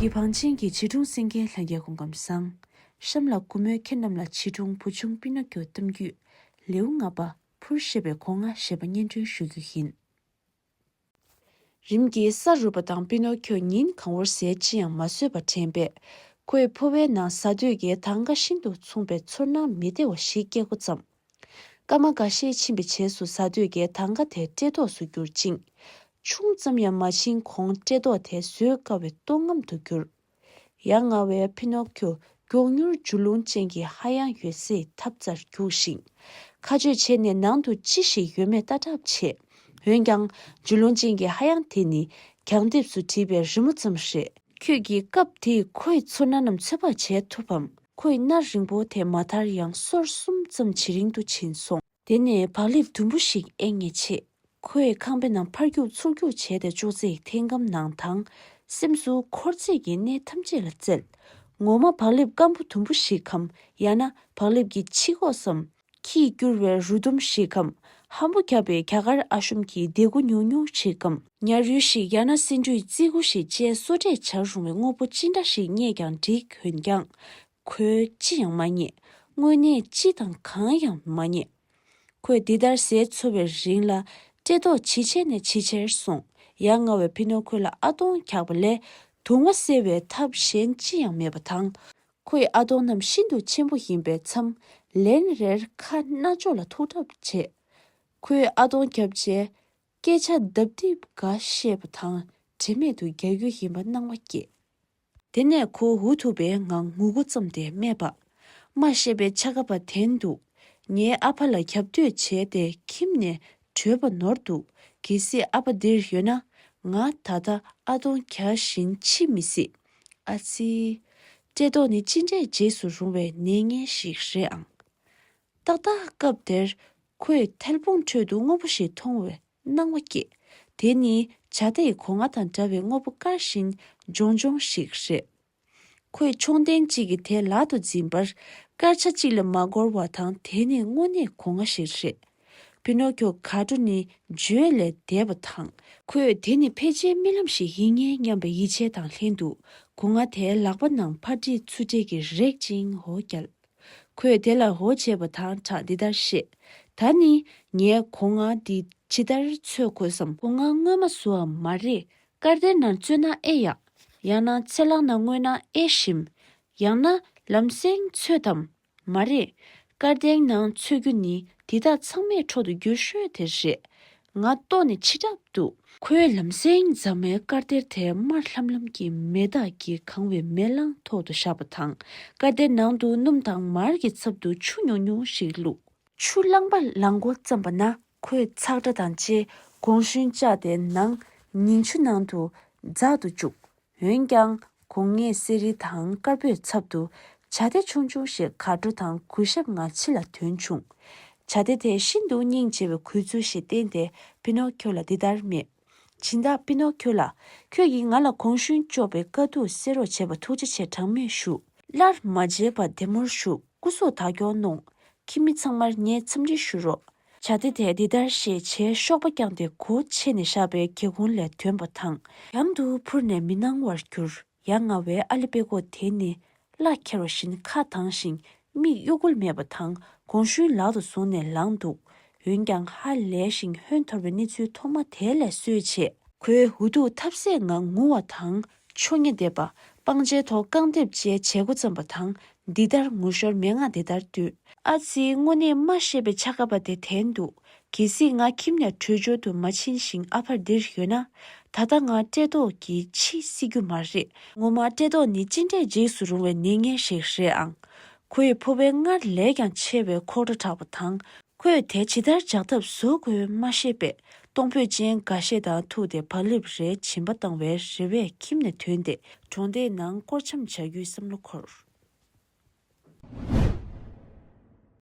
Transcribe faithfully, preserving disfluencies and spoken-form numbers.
ཡིད་ཕངས་ཅན་གྱི་བྱིས་སྒྲུང་གསན་མཁན་ལྷན་རྒྱས་སྐུ་ཁམས་བཟང་། གཤམ་ལ་གུས་མོས་ཁྱེད་རྣམས་ལ་བྱིས་སྒྲུང་བུ་ཆུང་པི་ནོ་ཀྱོ་གཏམ་རྒྱུད་ལེའུ་ལྔ་པ་འཕུར་ཞེས་པའི་སྒོ་ང་ཞེས་པ་སྙན་སྒྲོན་ཞུ་རྒྱུ་ཡིན། རིམ་གྱིས་ས་རུབ་པ་དང་པི་ནོ་ཁྱོ་ཉིན་གང་བོར་ཟས་ཅི་ཡང་མ་ཟོས་པར་དྲན་པས། ཁོའི་ཕོ་བའི་ནང་ཟ་འདོད་ཀྱི་དང་ག་ཤིན་ཏུ་མཚུངས་པའི་ཚོར་སྣང་མི་བདེ་བ་ཞིག་སྐྱེ་འགོ་བརྩམས། སྐར་མ་འགའ་ཤས་ཕྱིན་པའི་རྗེས་སུ་ཟ་འདོད་ཀྱི་དང་ག་དེ་བཀྲེས་ལྟོགས་སུ་གྱུར་ཅིང་། ཆུང་ཙམ་ཡང་མ་ཕྱིན་གོང་བཀྲེས་ལྟོགས་དེ་བཟོད་དཀའ་བའི་ལྟོགས་རྔམ་དུ་གྱུར། ཡ་ང་བའི་པི་ནོ་ཁྱོ་མགྱོགས་མྱུར་རྒྱུ་ལུང་ཅན་གྱི་ཧ་ཡང་ཡོད་སའི་ཐབ་རྩར་རྒྱུགས་ཤིང་། ཁ་གཅོད་བྱས་ནས་ནང་དུ་ཅི་ཞིག་ཡོད་མེད་ལྟ་གྲབས་བྱས། འོན་ཀྱང་རྒྱུ་ལུང་ཅན་གྱི་ཧ་ཡང་དེ་ནི་གྱང་ལྡེབས་སུ་བྲིས་པའི་རི་མོ་ཙམ་རེད། ཁྱོད་ཀྱིས་སྐབས་དེའི་ཁོའི་ཚོར་སྣང་རྣམས་ཚོད་དཔག་བྱེད་ཐུབ་བམ། ཁོའི་སྣ་རིང་པོ་དེ་མ་མཐར་ཡང་སོར་གསུམ་ཙམ་ཇེ་རིང་དུ་ཕྱིན་སོང་། དེ་ནས་བག་ལེབ་དུམ་བུ་ཞིག་ཨེ་རྙེད་ཆེད། ཁོས་ཁང་པའི་ནང་ཕར་རྒྱུག་ཚུར་རྒྱུག་བྱས་ཏེ་ཅོག་ཙེའི་ཐེངས་སྐམ་ནང་དང་། སེམས་སུ་འཁོར་རྫས་ཀྱི་གནས་ཐམས་ཅད་ལ་བཙལ། ངོ་མ་བག་ལེབ་སྐམ་པོ་དུམ་བུ་ཞིག་གམ། ཡང་ན་བག་ལེབ་ཀྱི་ཕྱི་ཁོག་སམ། ཁྱིས་བསྐྱུར་བའི་རུ་དུམ་ཞིག་གམ། ཧམ་པོ་བརྒྱབ་པའི་རྒྱ་གར་ཨ་ཤོམ་གྱི་ལྡེ་གུ་ཉུང་ཉུང་ཞིག་གམ། ཉ་རུལ་ཞིག་ཡང་ན་སེ་འབྲུའི་ཙི་གུ་ཞིག་བཅས་གསོ་སྤྲད་བྱ་རུང་བའི་དངོས་པོ་ཅི་འདྲ་ཞིག་རྙེད་ཀྱང་འགྲིག། འོན་ཀྱང་། ཁོས་ཅི་ཡང་མ་རྙེད། དངོས་གནས་ཅི་དང་གང་ཡང་མ་རྙེད། ཁོས་འདི་ལྟར་ཟས་འཚོ་བའི་རིང་ལ་བཀྲེས་ལྟོགས་ཇེ་ཆེ་ནས་ཇེ་ཆེར་སོང་། ཡ་ང་བའི་པི་ནོ་ཁྱོ་ལ་ཨ་དོང་རྒྱག་པ་ལས་དུང་བ་སེལ་བའི་ཐབས་གཞན་ཅི་ཡང་མེད་པ་དང་། ཁོའི་ཨ་དོང་རྣམས་ཤིན་ཏུ་ཆེན་པོ་ཡིན་པའི་མཚམས་ལན་རེར་ཁ་སྣ་ཅོག་ལ་ཐུག་གྲབས་བྱས། ཁོས་ཨ་དོང་བརྒྱབ་རྗེས་སྐད་ཆ་ལྡབ་ལྡིབ་འགའ་བཤད་པ་དང་དྲན་མེད་དུ་རྒྱག་རྒྱུ་ཡིན་པ་སྣང་བ་སྐྱེས། དེ་ནས་ཁོ་འུ་ཐུག་པའི་ངང་ངུ་འགོ་བརྩམས་ཏེ་སྨྲས་པ། མ་ཤེས་པའི་ཆ་ག་པ་དྲན་འདུག་ངའི་ཨ་ཕ་ལ་རྒྱབ་གཏོད་བྱས་ཏེ་ཁྱིམ་ནས་བྲོས་པ་ནོར་འདུག་གལ་སྲིད་ཨ་ཕ་འདིར་ཡོད་ན། ང་ད་ལྟ་ཨ་དོང་རྒྱག་བཞིན་འཆི་མི་སྲིད། ཨ་ཙི། བཀྲེས་ལྟོགས་ནི་ཅི་འདྲའི་རྗེས་སུ་རུང་བའི་ནད་ངན་ཞིག་རེད་ཨང་། ཏག་ཏག་སྐབས་དེར་ཁོས་ཐལ་སྤུངས་ཁྲོད་དུ་དངོས་པོ་ཞིག་མཐོང་བའི་སྣང་བ་སྐྱེས། དེ་ནི་བྱ་དེའི་སྒོ་ང་དང་འདྲ་བའི་དངོས་པོ་དཀར་ཞིང་ལྗོང་ལྗོང་ཞིག་རེད། ཁོས་མཆོང་ལྡན་གཅིག་གིས་དེ་ལག་ཏུ་འཛིན་པར་སྐར་ཆ་གཅིག་ལས་མ་འགོར་བ་དང་དེ་ནི་དངོས་གནས་སྒོ་ང་ཞིག་རེད། པི་ནོ་ཁྱོ་དགའ་སྤྲོ་ནི་བརྗོད་ལས་འདས་པ་དང་། ཁོས་དེ་ནི་ཕལ་ཆེར་རྨི་ལམ་ཞིག་ཡིན་ངེས་སྙམ་པའི་ཡིད་ཆེས་དང་ལྷན་དུ་སྒོ་ང་དེའི་ལག་པ་ནང་ཕར་སྦྲིད་ཚུར་སྦྲིད་ཀྱིས་རེག་ཅིང་འོ་བརྒྱལ། ཁོས་དེ་ལ་འོ་བྱས་པ་དང་སྦྲགས་འདི་ལྟར་བཤད། ད་ནི་ངའི་སྒོ་ང་འདི་ཇི་ལྟར་འཚོལ་དགོས་སམ། སྒོ་ང་སྔོན་མ་བཟོ་བ་མ་རེད། སྐར་དེབ་ནང་བཙོས་ན་ཨེ་ཡག་ཡང་ན་ཚལ་སླང་ནང་བརྔོས་ན་ཨེ་ཞིམ། ཡང་ན་ལམ་སེང་འཚོལ་དམ། མ་རེད། སྐར་དེབ་ནང་འཚོལ་རྒྱུ་ནི་འདི་དག་ཚང་མའི་འཕྲོ་དུ་འགྱུར་ཤོས་དེ་རེད། ང་ལྟོགས་ནས་འཆི་གྲབས་འདུག་ཁོའི་ལམ་སེང་རྫ་མའི་སྐར་དེབ་དེ་དམར་ལྷམ་ལྷམ་གྱི་མེ་སྟག་གིས་གང་བའི་མེ་གླང་ཐོག་ཏུ་བཞག་པ་དང་། སྐར་དེབ་ནང་དུ་སྣུམ་དང་མར་གྱི་ཚབ་ཏུ་ཆུ་ཉུང་ཉུང་ཞིག་བླུགས། ཆུ་རླངས་པ་ལངས་འགོ་བརྩམས་པ་ན་ཁོས་ཚག་སྒྲ་དང་བཅས་གོང་ཞུན་བཅག་སྟེ་ནང་ཉིང་ཆུ་ནང་དུ་འཛག་ཏུ་བཅུག་འོན་ཀྱང་གོང་ངས་གསེར་རི་དང་དཀར་པོའི་ཚབ་ཏུ་བྱ་དེ་ཆུང་ཆུང་ཞིག་གར་འགྲོ་དང་གུས་ཞབས་ངང་ཕྱི་ལ་ཐོན་བྱུང་། བྱ་དེ་དེ་ཤིན་ཏུ་སྙིང་རྗེ་བའི་གུས་ཚུལ་ཞིག་བསྟན་ཏེ་པི་ནོ་ཁྱོ་ལ་འདི་ལྟར་སྨྲས། སྦྱིན་བདག་པི་ནོ་ཁྱོ་ལགས། ཁྱོད་ཀྱིས་ང་ལ་གོང་ཞུན་གཅོག་པའི་དཀའ་སྡུག་སེལ་རོགས་བྱས་པ་ཐུགས་རྗེ་ཆེ་གྲངས་མེད་ཞུ། སླར་མ་མཇལ་བར་བདེ་མོར་བཞུགས། སྐུ་གཟུགས་དག་སྐྱོང་གནོངས། ཁྱིམ་མི་ཚང་མར་ངས་འཚམས་འདྲི་ཞུ་རོགས། བྱ་དེ་དེས་འདི་ལྟར་བཤད་བྱས་གཤོག་པ་བརྐྱངས་ཏེ་སྒོ་ཕྱེ་ནས་བཞག་པའི་སྒེའུ་ཁུང་ལས་ཐོན་པ་དང་། གྱང་དུ་འཕུར་ནས་མི་སྣང་བར་གྱུར། ཡ་ང་བའི་ཨ་ལི་པེ་ཀོ་དེ་ནི་གླ་འཁྱེར་བ་བཞིན་ཁ་གདངས་ཤིང་མིག་གཡོ་འགུལ་མེད་པ་དང་གོང་ཞུན་ལག་ཏུ་བཟུང་ནས་ལངས་འདུག་འོན་ཀྱང་ཧ་ལས་ཤིང་ཧོན་འཐོར་བའི་གནས་ཚུལ་ཐོག་མ་དེ་ལས་གསོས་བྱས། ཁོས་འུ་ཐུག་ཐབས་ཟད་ངང་ངུ་བ་དང་ཆོ་ངེ་འདེབས་པ། སྤང་བྱའི་ཐོག་རྐང་རྡེབ་བཅས་བྱེད་འགོ་བརྩམས་པ་དང་འདི་ལྟར་ངུ་ཞོར་མན་ངག་འདི་ལྟར་བཏོན། ཨ་ཙི། དངོས་གནས་མ་ཤེས་པའི་ཆ་ག་པ་དེ་དྲན་འདུག་གལ་སྲིད་ང་ཁྱིམ་ནས་བྲོས་བྱོལ་དུ་མ་ཕྱིན་ཞིང་ཨ་ཕར་འདིར་ཡོད་ན། ད་ལྟ་ང་བཀྲེས་ལྟོགས་ཀྱིས་འཆི་སྲིད་རྒྱུ་མ་རེད། ངོ་མ་བཀྲེས་ལྟོགས་ནི་ཅི་འདྲའི་རྗེས་སུ་རུང་བའི་ནད་ངན་ཞིག་རེད་ཨང་། ཁོའི་ཕོ་བའི་སྔར་ལས་ཀྱང་ཆེ་བའི་ཁོག་སྒྲ་གྲགས་པ་དང་། ཁོས་དེ་ཇི་ལྟར་འཇགས་ཐབས་བཟོ་དགོས་མ་ཤེས་པས་གཏོང་ཕོད་ཅན་འགའ་ཤས་དང་ཐུག་སྟེ་བག་ལེབ་རེ་སྦྱིན་པ་བཏང་བའི་རེ་བས་ཁྱིམ་ནས་ཐོན་ཏེ་གྲོང་སྡེའི་ནང་སྐོར་འཆམ་བྱ་རྒྱུའི་བསམ་བློ་འཁོར།